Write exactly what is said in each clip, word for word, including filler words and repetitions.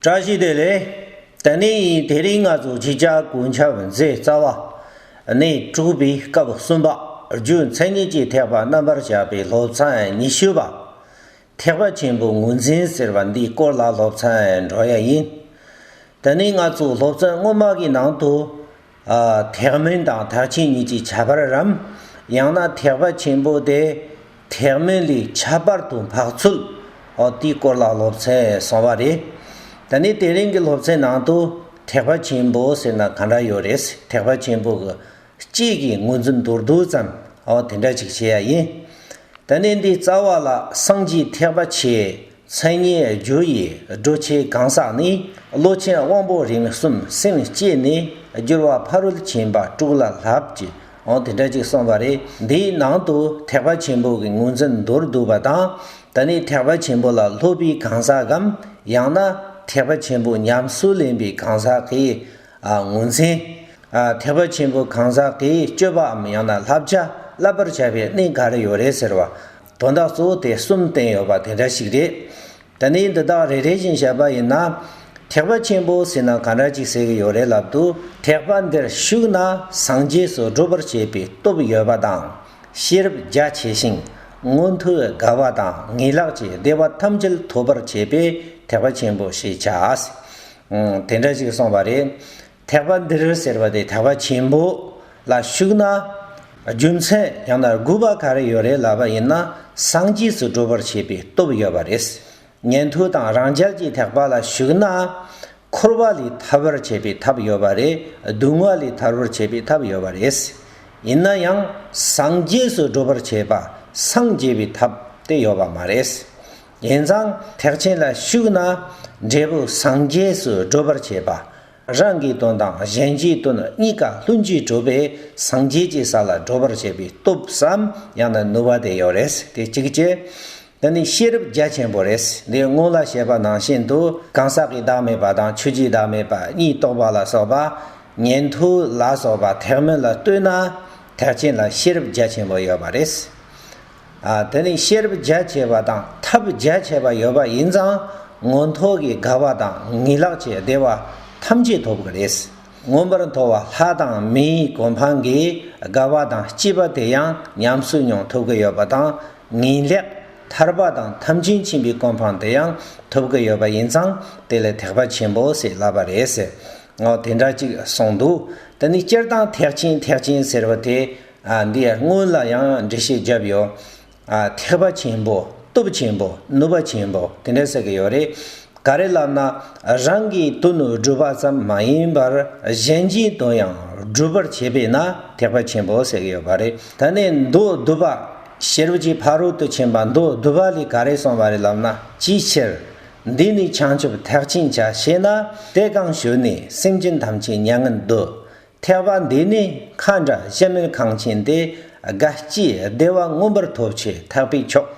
བཀྲ་ཤིས་བདེ་ལེགས། དེ་ནས་དེ་རིང་ང་ཚོ་གཅིག་ལྕགས་ཀུན་ཁྱབ་མཛད་རྩ་བ་ནས་དྲུག་པའི་སྐབས་གསུམ་པ། རྒྱུ་མཚན་ཉིད་ཀྱི་ཐེག་པ་རྣམ་པར་དཔྱད་པའི་སློབ་ཚན་ཉི་ཤུ་པ། ཐེག་པ་ཆེན་པོའི་ངོས་འཛིན་ཟེར་བ་འདིའི་སྐོར་ལ་སློབ་ཚན་འགྲོ་ཡ་ཡིན། དེ་ནས་ང་ཚོ་སློབ་ཚན་སྔོན་མ་གི་ནང་དུ། ཨ། ཐེག་དམན་དང་ཐེག་ཆེན་གཉིས་ཀྱི་ཁྱད་པར་རམ། ཡང་ན་ཐེག་པ་ཆེན་པོ་དེ་ཐེག་དམན་ལས་ཁྱད་པར་དུ་འཕགས་ཚུལ། འོ་དེའི་སྐོར་ལ་སློབ་ཚན་སོང་བ་རེད། དེ་ནས་དེ་རིང་གི་སློབ་ཚན་ནང་དུ་ཐེག་པ་ཆེན་པོ་ཟེར་ན་ག་འདྲ་ཡོད་རེད། ཐེག་པ་ཆེན་པོ་གི་སྤྱི་གི་ངོས་འཛིན་མདོར་བསྡུས་ཙམ། འོ་དེ་འདྲ་ཅིག་བྱེད་ཡ་ཡིན། དེ་ནས་འདིའི་རྩ་བ་ལ་སངས་རྒྱས་ཐེག་པ་ཆེ། མཚན་ཉིད་རྒྱུ་ཡི་སྒྲུབ་བྱེད་གང་ཟག་ནི། བློ་ཆེན་དབང་པོ་རིམ་གསུམ་སེམས་བསྐྱེད་ནས། སྦྱོར་བ་ཕ་རོལ་ཕྱིན་པ་དྲུག་ལ་བསླབ་ཀྱི། འོ་དེ་འདྲ་ཅིག་གསུངས་པ་རེད། འདིའི་ནང་དུ་ཐེག་པ་ཆེན་པོ་གི་ངོས་འཛིན་མདོར་བསྡུས་པ་དང་། དེ་ནས་ཐེག་པ་ཆེན་པོ་ལ་སློབ་པའི་གང་ཟག་གམ། ཡང་ན་ཐེག་པ་ཆེན་པོ་ཉམས་སུ་ལེན་པའི་གང་ཟག་གི། ཨ། ངོས་འཛིན། ཨ། ཐེག་པ་ཆེན་པོ་གང་ཟག་གི་སྤྱོད་པའམ་ཡང་ན་བསླབ་བྱ་བསླབ་པར་བྱ་བའི་གནས་ག་རེ་ཡོད་རེད་ཟེར་བ། དོན་དག་གཙོ་བོ་དེ་གསུམ་བསྟན་ཡོད་པ་དེ་འདྲ་ཞིག་རེད། དེ་ནས་འདི་དག་རེ་རེ་བཞིན་བཤད་པ་ཡིན་ན། ཐེག་པ་ཆེན་པོ་ཟེར་ན་ག་འདྲ་ཅིག་ཟེར་གི་ཡོད་རེད་ལབ་དུས། ཐེག་པ་འདིར་ཞུགས་ན་སངས་རྒྱས་སུ་སྒྲུབ་པར་བྱེད་པའི་སྟོབས་ཡོད་པ་དང་། ཤེས་རབ་རྒྱ་ཆེ་ཞིང་མངོན་མཐོའི་དགའ་བ་དང་ངེས་ལེགས་ཀྱི་བདེ་བ་ཐམས་ཅད་ཐོབ་པར་བྱེད་པས་ཐེག་པ་ཆེན་པོ་ཞེས་བྱ། ཨང་། དེ་འདྲ་ཞིག་གསུངས་པ་རེད། ཐེག་པ་འདིར་ཟེར་བ་དེ་ཐེག་པ་ཆེན་པོ་ལ་ཞུགས་ན། རྒྱུ་མཚན་ཡང་ན་དགོས་པ་ག་རེ་ཡོད་རེད་ལབ་པ་ཡིན་ན། སངས་རྒྱས་སུ་སྒྲུབ་པར་བྱེད་པའི་སྟོབས་ཡོད་པ་རེད། ཉན་ཐོས་དང་རང་རྒྱལ་གྱི་ཐེག་པ་ལ་ཞུགས་ན། འཁོར་བ་ལས་ཐར་བར་བྱེད་པའི་ཐབས་ཡོད་པ་རེད། སྡུག་བསྔལ་ལས་ཐར་བར་བྱེད་པའི་ཐབས་ཡོད་པ་རེད། ཡིན་ན་ཡང་སངས་རྒྱས་སུ་སྒྲུབ་པར་བྱེད་པ། སངས་རྒྱས་པའི་ཐབས་དེ་ཡོད་པ་མ་རེད། ཡིན་ཙང་ཐེག་ཆེན་ལ་ཞུགས་ན། འབྲས་བུ་སངས་རྒྱས་སུ་སྒྲུབ་པར་བྱེད་པ། རང་གི་དོན་དང་གཞན་གྱི་དོན་གཉིས་ཀ་ལྷུན་གྱིས་གྲུབ་པའི་སངས་རྒྱས་ཀྱི་ས་ལ་སྒྲུབ་པར་བྱེད་པའི་སྟོབས་སམ་ཡང་ན་ནུས་པ་དེ་ཡོད་རེད། དེ་གཅིག་བྱས། དེ་ནི་ཤེས་རབ་རྒྱ་ཆེན་པོ་རེད། འདི་སྔོན་ལ་བཤད་པ་ནང་བཞིན་དུ། གང་ཟག་གི་བདག་མེད་པ་དང་ཆོས་ཀྱི་བདག་མེད་པ་གཉིས་རྟོགས་པ་ལ་སོགས་པ། ཉན་ཐོས་ལ་སོགས་པ་ཐེག་དམན་ལ་ལྟོས་ན། ཐེག་ཆེན་ལ་ཤེས་རབ་རྒྱ་ཆེན་པོ་ཡོད་པ་རེད། ཨ། དེ་ནི་ཤེས་རབ་རྒྱ་ཆེ་བ་དང་ཐབས་རྒྱ་ཆེ་བ་ཡོད་པ་ཡིན་ཙང་། མངོན་མཐོ་གི་དགའ་བ་དང་ངེས་ལེགས་ཀྱི་བདེ་བ་ཐམས་ཅད་ཐོབ་ཀྱི་རེད། མངོན་པར་མཐོ་བ་ལྷ་དང་མིའི་གོ་འཕང་གི་དགའ་བ་དང་སྐྱིད་པ་དེ་ཡང་ཉམས་སུ་མྱོང་ཐུབ་ཀྱི་ཡོད་པ་དང་། ངེས་ལེགས་ཐར་པ་དང་ཐམས་ཅད་མཁྱེན་པའི་གོ་འཕང་དེ་ཡང་ཐོབ་ཀྱི་ཡོད་པ་ཡིན་ཙང་། དེ་ལ་ཐེག་པ་ཆེན་པོ་ཞེས་ལབ་པ་རེད་ཟེར། འོ་དེ་འདྲ་ཅིག་གསུངས་འདུག་དེ་ནི་སྤྱིར་བཏང་ཐེག་ཆེན་ཐེག་ཆེན་ཟེར་བ་དེ། ཨ། འདི་སྔོན་ལ་ཡང་འགྲེལ་བཤད་བརྒྱབ་ཡོད། ཨ། ཐེག་པ་ཆེན་པོ། སྟོབས་ཆེན་པོ། ནུས་པ་ཆེན་པོ། དེ་འདྲ་ཟེར་གྱི་ཡོད་རེད། ག་རེ་ལབ་ན། རང་གི་དོན་སྒྲུབ་པ་ཙམ་མ་ཡིན་པར་གཞན་གྱི་དོན་ཡང་སྒྲུབ་པར་བྱེད་པས་ན་ཐེག་པ་ཆེན་པོ་ཟེར་གྱི་ཡོད་པ་རེད། ད་ནི་མདོ་སྡུད་པ། ཤེས་རབ་ཀྱི་ཕ་རོལ་ཏུ་ཕྱིན་པ་མདོ་སྡུད་པ་ལས་ག་རེ་གསུངས་པ་རེད་ལབ་ན། ཅིའི་ཕྱིར། འདི་ནི་བྱང་ཆུབ་ཐེག་ཆེན་བྱ་ཞེ་ན། དེ་གང་ཞུས་ནས་སེམས་ཅན་ཐམས་ཅད་མྱ་ངན་འདོད། ཐེག་པ་འདི་ནི་མཁའ་འདྲ་གཞལ་མེད་ཁང་ཆེན་ཏེ། དགའ་སྐྱིད་བདེ་བ་མངོན་པར་ཐོབ་ཕྱིར་ཐེག་པའི་མཆོག་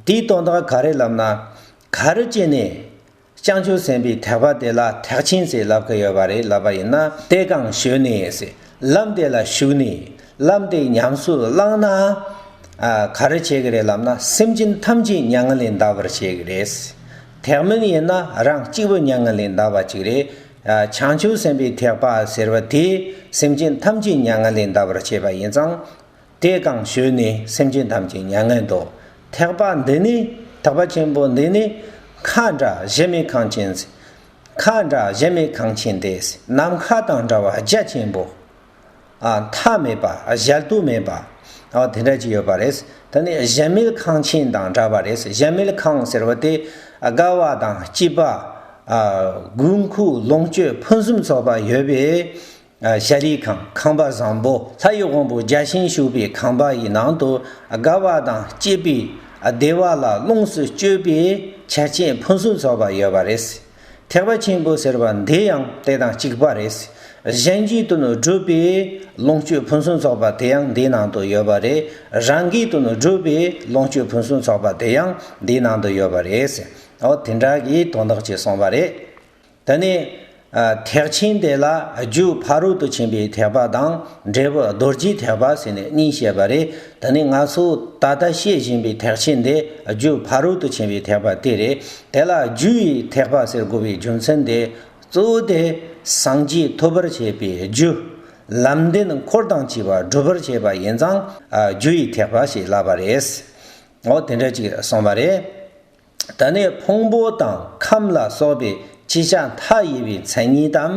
དེའི་དོན་དག་ག་རེ་ལབ་ན། ག་རེ་བྱས་ནས་བྱང་ཆུབ་སེམས་དཔའི་ཐེག་པ་དེ་ལ་ཐེག་ཆེན་ཟེར་ལབ་ཀྱི་ཡོད་པ་རེད་ལབ་པ་ཡིན་ན། དེ་གང་ཞུས་ནས་ཟེར། ལམ་དེ་ལ་ཞུགས་ནས་ལམ་དེ་ཉམས་སུ་བླངས་ན། ཨ། ག་རེ་བྱེད་ཀྱི་རེད་ལབ་ན། སེམས་ཅན་ཐམས་ཅད་མྱ་ངན་ལས་འདའ་བར་བྱེད་ཀྱི་རེད། ཐེག་དམན་ཡིན་ན་རང་གཅིག་པུ་མྱ་ངན་ལས་འདའ་བ་གཅིག་རེད། ཨ། བྱང་ཆུབ་སེམས་དཔའི་ཐེག་པ་ཟེར་བ་དེས་སེམས་ཅན་ཐམས་ཅད་མྱ་ངན་ལས་འདའ་བར་བྱེད་པ་ཡིན་ཙང་། དེ་གང་ཞུས་ནས་སེམས་ཅན་ཐམས་ཅད་མྱ་ངན་འདོད། ཐེག་པ་འདི་ནི། ཐེག་པ་ཆེན་པོ་འདི་ནི། མཁའ་འདྲ་གཞལ་མེད་ཁང་ཆེན། མཁའ་འདྲ་གཞལ་མེད་ཁང་ཆེན་ཏེ། ནམ་མཁའ་དང་འདྲ་བ་རྒྱ་ཆེན་པོ། ཨ། མཐའ་མེད་པ། གཞལ་དུ་མེད་པ། ཨ། དེ་འདྲ་ཅིག་ཡོད་པ་རེད། ད་ནི་གཞལ་མེད་ཁང་ཆེན་དང་འདྲ་བ་རེད། གཞལ་མེད་ཁང་ཟེར་བ་དེ་དགའ་བ་དང་སྐྱིད་པ། ཨ། དགོས་མཁོ་ལོངས་སྤྱོད་ཕུན་སུམ་ཚོགས་པ་ཡོད་པའི། ཨ། ཞལ་རས་ཁང་། ཁང་པ་བཟང་པོ། ལྷ་ཡི་དབང་པོ་བརྒྱ་བྱིན་བཞུགས་པའི་ཁང་པ་ཡི་ནང་དུ་དགའ་བ་དང་སྐྱིད་པའི་བདེ་བ་ལ་ལོངས་སུ་སྤྱོད་པའི་ཆ་རྐྱེན་ཕུན་སུམ་ཚོགས་པ་ཡོད་པ་རེད། ཐེག་པ་ཆེན་པོ་ཟེར་བ་འདི་ཡང་དེ་དང་གཅིག་པ་རེད། གཞན་གྱི་དོན་སྒྲུབ་པའི་ལོངས་སྤྱོད་ཕུན་སུམ་ཚོགས་པ་དེ་ཡང་འདིའི་ནང་དུ་ཡོད་པ་རེད། རང་གི་དོན་སྒྲུབ་པའི་ལོངས་སྤྱོད་ཕུན་སུམ་ཚོགས་པ་དེ་ཡང་འདིའི་ནང་དུ་ཡོད་པ་རེད། འོ་དེ་འདྲ་གི་དོན་དག་ཅིག་གསུངས་པ་རེད། ད་ནི། ཐེག་ཆེན་དེ་ལ་རྒྱུ་ཕ་རོལ་ཏུ་ཕྱིན་པའི་ཐེག་པ་དང་འབྲས་བུ་རྡོ་རྗེའི་ཐེག་པ་ཟེར་ནས་གཉིས་བཤད་པ་རེད། ད་ནི་ང་ཚོ་ད་ལྟ་བཤད་བཞིན་པའི་ཐེག་ཆེན་དེ་རྒྱུ་ཕ་རོལ་ཏུ་ཕྱིན་པའི་ཐེག་པ་དེ་རེད། དེ་ལ་རྒྱུ་ཡི་ཐེག་པ་ཟེར་དགོས་པའི་རྒྱུ་མཚན་དེ། གཙོ་བོ་དེ་སངས་རྒྱས་ཐོབ་པར་བྱེད་པའི་རྒྱུ། ལམ་འདྲེན་འཁོར་དང་བཅས་པ་སྒྲུབ་པར་བྱེད་པ་ཡིན་ཙང་། རྒྱུ་ཡི་ཐེག་པ་ཞེས་ལབ་པ་རེད། འོ་དེ་འདྲ་ཅིག་གསུངས་པ་རེད། ད་ནི་ཕུང་པོ་དང་ཁམས་ལ་སོགས་པའི་ཅི་བྱ་མཐའ་ཡས་པའི་མཚན་ཉིད་དམ།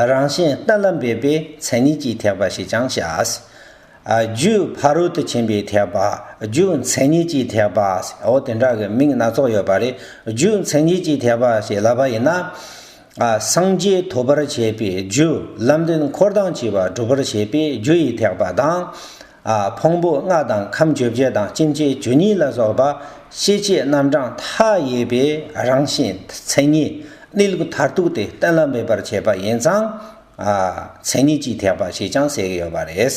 རང་བཞིན་གཏན་ལ་འབེབས་པའི་མཚན་ཉིད་ཀྱི་ཐེག་པ་ཞེས་ཀྱང་བྱ། རྒྱུ་ཕ་རོལ་ཏུ་ཕྱིན་པའི་ཐེག་པ། རྒྱུ་མཚན་ཉིད་ཀྱི་ཐེག་པ། འོ་དེ་འདྲ་གི་མིང་སྣ་ཚོགས་ཡོད་པ་རེད། རྒྱུ་མཚན་ཉིད་ཀྱི་ཐེག་པ་ཞེས་ལབ་པ་ཡིན་ན། སངས་རྒྱས་ཐོབ་པར་བྱེད་པའི་རྒྱུ། ལམ་འདྲེན་འཁོར་དང་བཅས་པ་སྒྲུབ་པར་བྱེད་པའི་རྒྱུ་ཡི་ཐེག་པ་དང་། ཕུང་པོ་ལྔ་དང་ཁམས་བཅོ་བརྒྱད་དང་སྐྱེ་མཆེད་བཅུ་གཉིས་ལ་སོགས་པ་ཤེས་བྱའི་རྣམ་གྲངས་མཐའ་ཡས་པའི་རང་བཞིན་མཚན་ཉིད་གནས་ལུགས་མཐར་ཐུག་དེ་གཏན་ལ་འབེབས་པར་བྱེད་པ་ཡིན་ཙང་། མཚན་ཉིད་ཀྱི་ཐེག་པ་ཞེས་ཀྱང་ཟེར་གྱི་ཡོད་པ་རེད།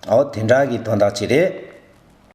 འོ་དེ་འདྲ་གི་དོན་དག་ཅིག་རེད།